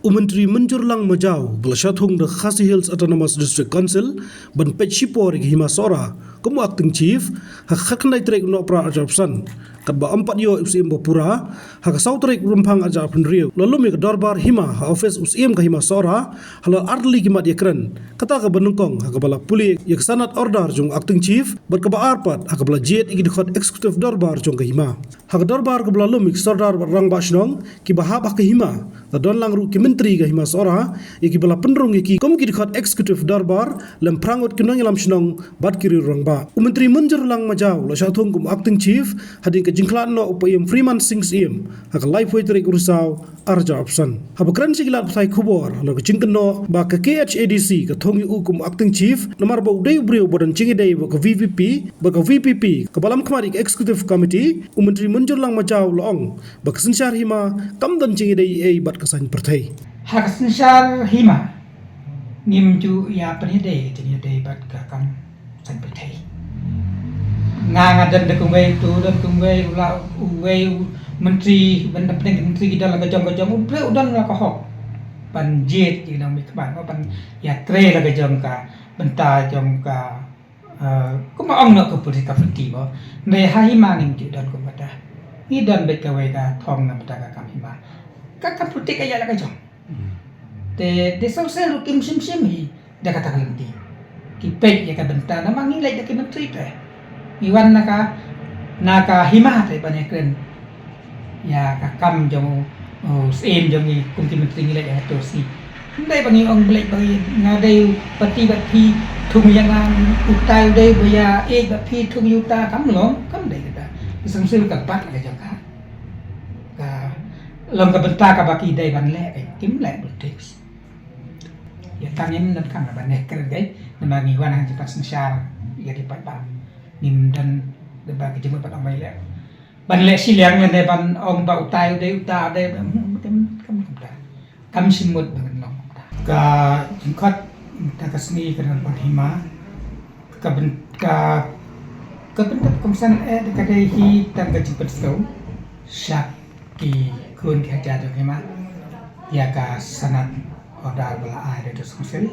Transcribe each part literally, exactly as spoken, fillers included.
U Myntri Mynjurlang Majaw ba la shah thung da ka Khasi Hills Autonomous District Council ban peit shipor ïa ka Hima Sohra kum u Acting Chief ha ka khatkhyndai tarik u Nohprah arhajar arphew san, katba ym pat ïoh u Syiem ba pura, ha ka saw tarik u Rymphang arhajar arphew hynriew la lum ïa ka dorbar hima ha ophis u Syiem ka Hima Sohra halor ar tylli ki mat ïakren, kata kaba nyngkong ha kaba la pule ïa ka Sanad Order jong u Acting Chief bad kaba ar pat ha kaba la jied ïa ki dkhot executive dorbar jong ka hima. Ha ka dorbar kaba la lum ïa ki sordar bad rangbah shnong kiba hap ha ka hima, la don lang ruh ki myntri ka Hima Sohra ïa kiba la pynrung ïa ki kum ki dkhot executive dorbar lem phra ngut ki nongïalam shnong bad ki riew rangbah. U Myntri Mynjurlang Majaw la shah thung kum u Acting Chief hadien ka jingkhlad noh u Paiem Freeman Singh Syiem ha ka laiphew tarik u Risaw arhajar arphew san. Haba kren sha ki lad pathai khubor halor ka jingkynnoh ba ka K H A D C ka thung ïa u kum u Acting Chief namar ba u dei u briew ba don jingïadei bad ka V P P bad ka V P P kaba lam khmat ïa ka Executive Committee, u Myntri Mynjurlang Majaw la ong ba ka synshar hima kam don jingïadei ei ei bad ka saiñ pyrthei. Ha ka synshar hima ngim ju ïa pynïadei, jingïadei bad ka kam saiñ pyrthei. Nga nga don da kumwei, tu don kumwei, u la uwei u myntri, ban da pdeng myntri ki don la ka jong ka jong, u briew u don la ka hok ban jied ïa u nongmihkhmat, ban ïatrei la ka jong ka bynta jong ka, eh, kumba ong noh ka political party mo. Hynrei ha hima ngim ju don kum kata. Ngi don beit kawei ka thong na bynta ka kam hima. Ka kam politik ka ïa la ka jong. Te, te sngewsih ruh kim shim shim hi da kata ka lynti. Ki peit ïa ka bynta namar ngi leit da ki myntri te. Ngi wan na ka, na ka hima te ban ïakren ïa ka kam jong u, u syiem jong ngi kum ki myntri ngi leit ha kato ka sngi. Ym dei ba ngi ong ba leit ba ngi, nga dei u party bad phi thung ïa nga, utai u dei ba ïa ïeit bad phi thung ïa uta, kam long, kam dei kata. Sngewsih ka bat la ka jong ka. Ka long ka bynta kaba ki dei ban leh, kim leh politics. Ïa tang ngim donkam ban leh kren, namar ngi wan hangne ban synshar ïa ki paidbah. Ngim don da ba ki jingmut ban ong ba leh, ban leh shiliang lane ban ong ba utai u dei uta, u dei uta, kam, kam, kam, kam shim mut ban long uta. Ka jingkhot mynta ka sngi ka don bad hima. Ka byn-, ka, ka bynta kongsan eh ka dei hi tang ka jingpynsngew sha ki khun ki hajar jong hima ïa ka Sanad Order ba la ai da u Seng Sel,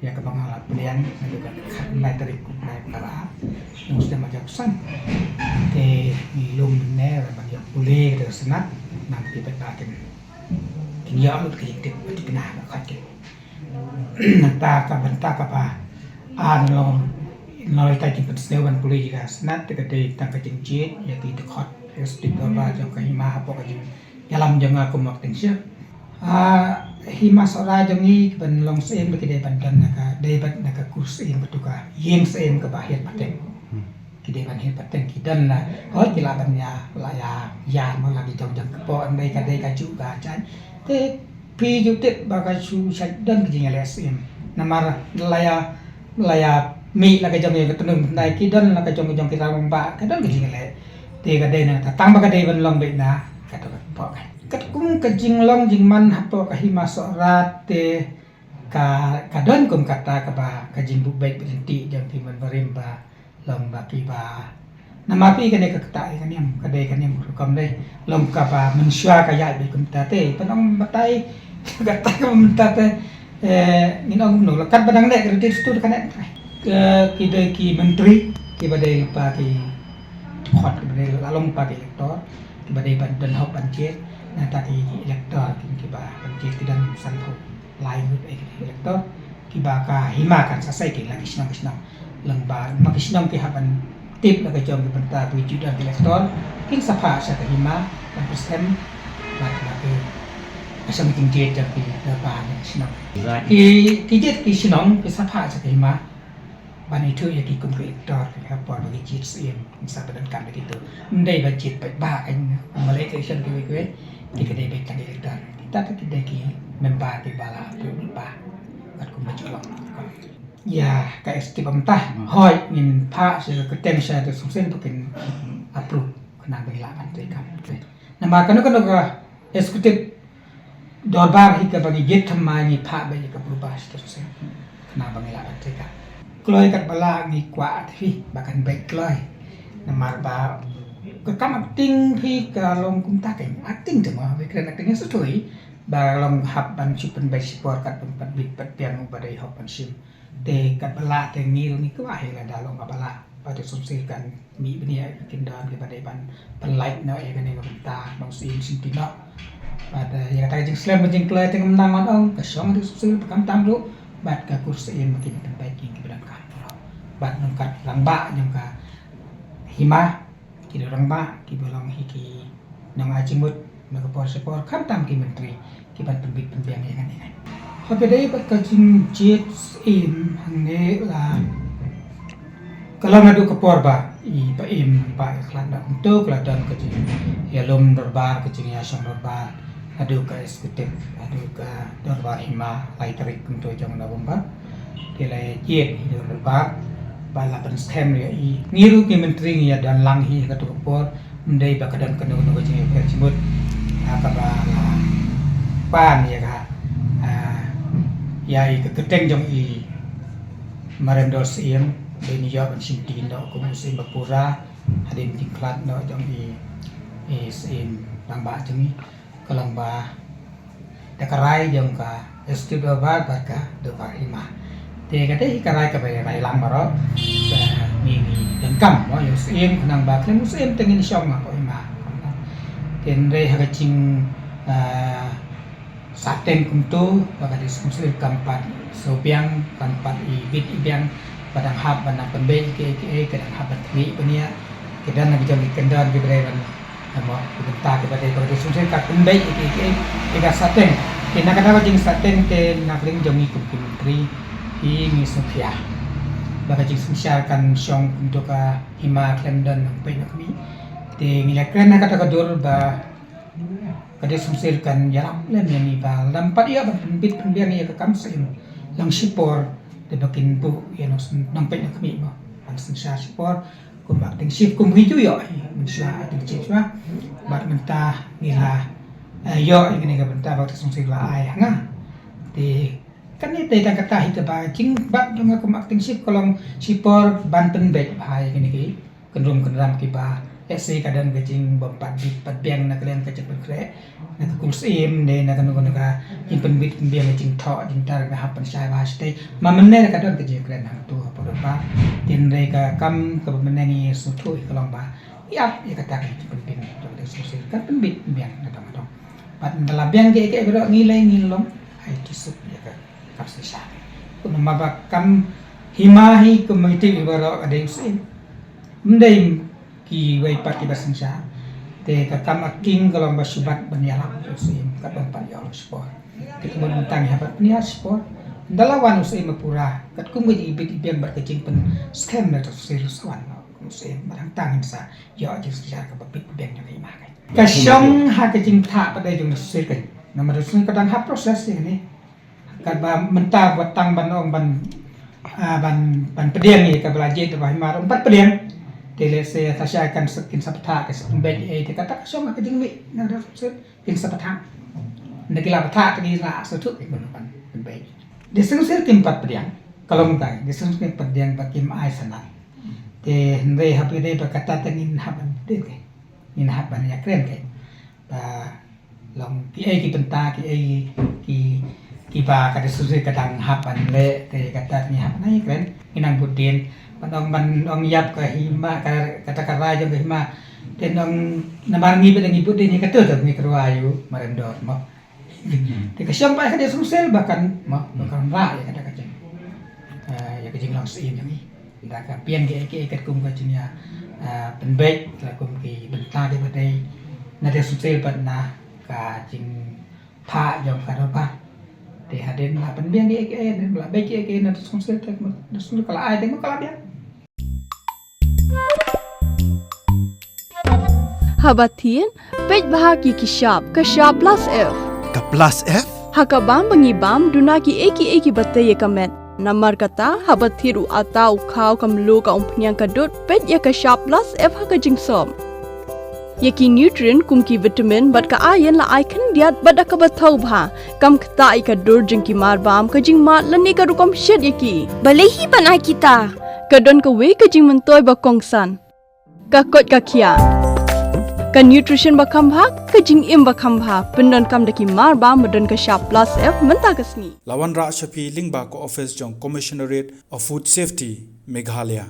ïa kaba nga la pynïeng naduh ka khatkhyndai tarik u Nailar, u snem arhajar arphew san. Te ngi lum ne ban ïa pule da ka Sanad, nang ki paidbah kin, kin ïoh lut ka jingtip ba thikna ba khot ki. Nangta ka bynta kaba ar long, long ïa ka jingpynsngew ban pule ïa ka Sanad, te ka dei tang ka jingjied ïa ki dkhot executive dorbar jong ka hima hapoh ka jingïalam jong nga kum u Acting Chief. Ah, hima Sohra jong ngi ban long syiem ba ki dei ban don na ka, dei ban na ka kur syiem, bad tu ka ïing syiem kaba hiar pateng. Ki dei ban hiar pateng, ki don la, oh, ki lah ban ïa, lah ïa, ïa, mo la ki jong jong kpoh, dei ka, dei ka juh ka jait. Te phi ju tip ba ka shu shait don ka jingïaleh syiem. Namar la ïa, la ïa mih la ka jong ïa ka tnum, dei ki don la ka jong, ka jong ki rangbah, ka don ka jingïaleh. Te ka dei na, tang ba ka dei ban long beit na kato ka kpoh ka. Katkum ka jinglong jingman hapoh ka hima Sohra te ka, ka don kum kata kaba ka jingbuh beit beit lynti jong ki mynbarim ba long ba kiba. Namar phi kane ka kata ïa ka niam, ka dei ka niam rukom dei. Long kaba mynshuwa ka ïaid beit kumta te. Pynong batai kata ka mynta te. Eh, ngin ong kumno, la kat ba dang leh ka riti stu ka ne. Ki dei ki myntri kiba dei lypa ki khot, kiba dei la long lypa ki elector, kiba dei ban don hok ban jied. Nangta ki elector ki, kiba ban jied ki don sanphew lai ngut eh ki elector, kiba ka hima kan sa sei ki la ki shnong ki shnong. Lang ba ma ki shnong ki hap ban tip la ka jong ki bynta ba ki ju don ki elector, kin sa phah sha ka hima ban pyrshang bad la ki, ka shnong ki jied jong ki da ba ki shnong. Ki, ki jied ki shnong ki sa phah sha ka hima ban ithuh ïa ki kum ki elector, ki ha por ba ki jied syiem, kin sa ba donkam ïa kito. Ym dei ba jied paidbah, kan ym lei ka election kiwei kiwei, ki ka dei beit tang ki elector. Kita ki dei ki member kiba la approve lypa katkum ba ju long. Ïa ka executive ba mynta, hooid, ngin phah sha ka kyrteng sha ka Seng Sel ba kin approve khnang ba ngi lah ban trei kam. Namar kano kano ka executive dorbar hi kaba ngi jied thymmai ngi phah beit ïa ka approval sha ka Seng Sel khnang ba ngi lah ban trei kam. Kloi katba lah ngi kwah te phi ba kan beit kloi. Namar ba ka kam acting phi ka long kumta, ka acting te mo, ba kren acting ïa sutoi. ba long hap ban shu pynbeit shipor kat ban pat bit pat biang uba dei hok ban shim. Te kat ba lah te ngi ruh ngi kwah hi lada long kaba lah. Ba te sumsir kan mih bniah ki kyndon kiba dei ban pynlait noh ïa kane ka bynta ba u Syiem shim ti noh. Bad ïa kata ka jingslem ka jingkloi te ngam nang ban ong, ka shong te sumsir ba khamtam ruh bad ka kur Syiem ba kin pynbeit ïa kiba donkam. Bad nongkat rangbah jong ka hima, ki rangbah kiba long hi ki nongai jingmut na ka por sha por, khamtam ki myntri ki ban pynbit pynbiang ïa ngan ïa ngan. Ha ka dei bad ka jingjied Syiem hangne la ka long naduh ka por ba i ba im ba i khlad da kumto ka la don ka jingïalum dorbar, ka jingïashong dorbar, naduh ka executive, naduh ka dorbar hima lai tarik kumto jong November. Te la ïa jied ïa u Lalbah ba la pynskhem ïa i. Ngi ruh ki myntri ngi ïa don lang hi ha kato ka por, ym dei ba ka don kano kano ka jingïapher jingmut ha kaba la pan ïa ka, ah, ïa i ka kyrteng jong i Marendor Syiem. Dei ngi ïoh ban shim ti noh kum u Syiem ba pura hadien jingkhlad noh jong i, i Syiem Rangbah jong ngi. Ka long ba da ka rai jong ka Executive Dorbar bad ka Dorbar Hima. Te ka dei ka rai kaba rai lang baroh. Te ngi ngi donkam mo ïa u Syiem khnang ba khlem u Syiem te ngin shong ha ka Hima. Te hynrei ha ka jing, ah, sateng kumto ba ka District Council kam pat sngewbiang, kam pat ibit ibiang ba dang hap ban nang pynbeit kiei kiei, ka dang hap ban khmih bniah. Ki don na ki jong ki kyndon kiba dei ban, mo, ki bynta kiba dei ba ka District Council ka pynbeit ïa ki, ïa ki, ïa ka sateng. Te na kata ka jingsateng te na ka liang jong ngi kum ki myntri, ngi ngi sngewthuh ba ka jingsynshar kan shong kumto ka Hima khlem don nongpeit nongkhmih. Te ngi la kren ha kata ka dur ba ka District Council kan ïarap lem ïa ngi ba lada ym pat ïoh ban pynbit pynbiang ïa ka kam Syiem lang shipor, te ba kin buh ïa nong, nongpeit nongkhmih mo ban synshar shipor. Kum acting chief kum hi ju ïoh hi, mynshuwa acting chief shuwa. Bad mynta ngi la, eh, ïoh ïa kane ka bynta ba ka District Council la ai ha nga. Te kane te tang kata hi kaba jingbat jong nga kum acting chief ka long shipor ban pynbeit bha ïa kine ki kynrum kynram kiba lehse ka don ka jingbym pat bit pat biang na ka liang ka jingpynkhreh na ka kur Syiem ne na kano kano ka jingpynbit pynbiang ka jingthoh jingtar ka hap pynshai bha shatei. Ma mynne ka don ka jingkren hangto ha pdeng ba. Te hynrei ka kam kaba mynne ngi sngewthuh hi ka long ba ïa, ïa kata ka jingpynbit jong ka District Council kan pynbit pynbiang na dong dong. Bad ynda la biang kiei kiei baroh ngi lei ngi long ai ti suk ïa ka kam synshar. Kumno ma ba kam Hima hi kum ma ïa ti baroh ka dei u Syiem. Ym dei kiwei pat kiba synshar. Te ka kam acting ka long ba shu bat ban ïalap ïa u Syiem, ka ban pat ïoh shipor. Te ka mut mynta ngi hap ban pynïar shipor. Ynda la wan u Syiem ba pura, katkum ka jingibit ibiang bad ka jingpynskhem na ka District Council sa wan u Syiem, bad hangta ngin sa ïoh jingsynshar kaba bit biang jong ka Hima ka. Ka shong ha ka jingthoh pat dei jong ka District Council. Namar ka District Council ka dang ha process ïa kane. Katba mynta wat tang ban ong ban, ah, ban, ban pdiang ïa kaba la jied da ba Hima ruh ym pat pdiang. Te lehse ta sha kan sa, kin sa pynthah, kin sa pynbeit ïa, te kata ka shong ha ka jingmih na ka District Council kin sa pynthah. Ynda ki la pynthah te ki la sngewthuh ki ban, ban pynbeit. District Council kim pat pdiang, ka long tai, District Council kim pat pdiang ba kim ai sanan. Te hynrei haba ïadei ba kata te ngin hap ban pdiang te. Ngin hap ban ïakren te. Ba long kiei ki bynta, kiei ki, kiba ka District Council ka dang hap ban leh, te kata te ngi hap ban ïakren, ngi nang bud dien. Ban ong, ban ong ïap ka Hima, ka, kata ka rai jong ka Hima. Te ong namar ngi bad ngi bud dien hi kato te ngi kyrwa ïa u Marendor mo. Te ka shong ba ka District Council ba kan mo, ba kan rah ïa kata ka jing, eh, ïa ka jinglong Syiem jong ngi. Lada ka biang kiei kiei katkum ka jingïa, eh, pynbeit, katkum ki bynta kiba dei na District Council bad na ka jingthoh jong ka dorbar. Te hadien la pynbiang kiei kiei, hadien la beit kiei kiei na District Council te ka District Council ka la ai te ka la biang. Haba thied, peit bha ki ki shap, ka shap plus F. Ka plus F? Ha ka bam ba ngi bam, duna kiei kiei kiba tei ïa ka met. Namar kata, haba thied u atta, u khaw, ka mluh, ka umphniang, ka dud, peit ïa ka shap plus F ha ka jingsop. Ïa ki nutrient kum ki vitamin bad ka iron la ai khyndiat bad da kaba thaw bha. Kam ktah ïa ka dur jong ki marbam, ka jingmad lane ka rukom shet ïa ki. Balei hi ban ai kita? Ka don kawei ka jingmyntoi ba kongsan. Ka koit ka khiah. Ka nutrition ba kham bha, ka jingim ba kham bha, pyndonkam da ki mar ba, ba don ka shap plus F mynta ka sngi. La wanrah sha phi lyngba ka office jong Commissionerate of Food Safety, Meghalaya.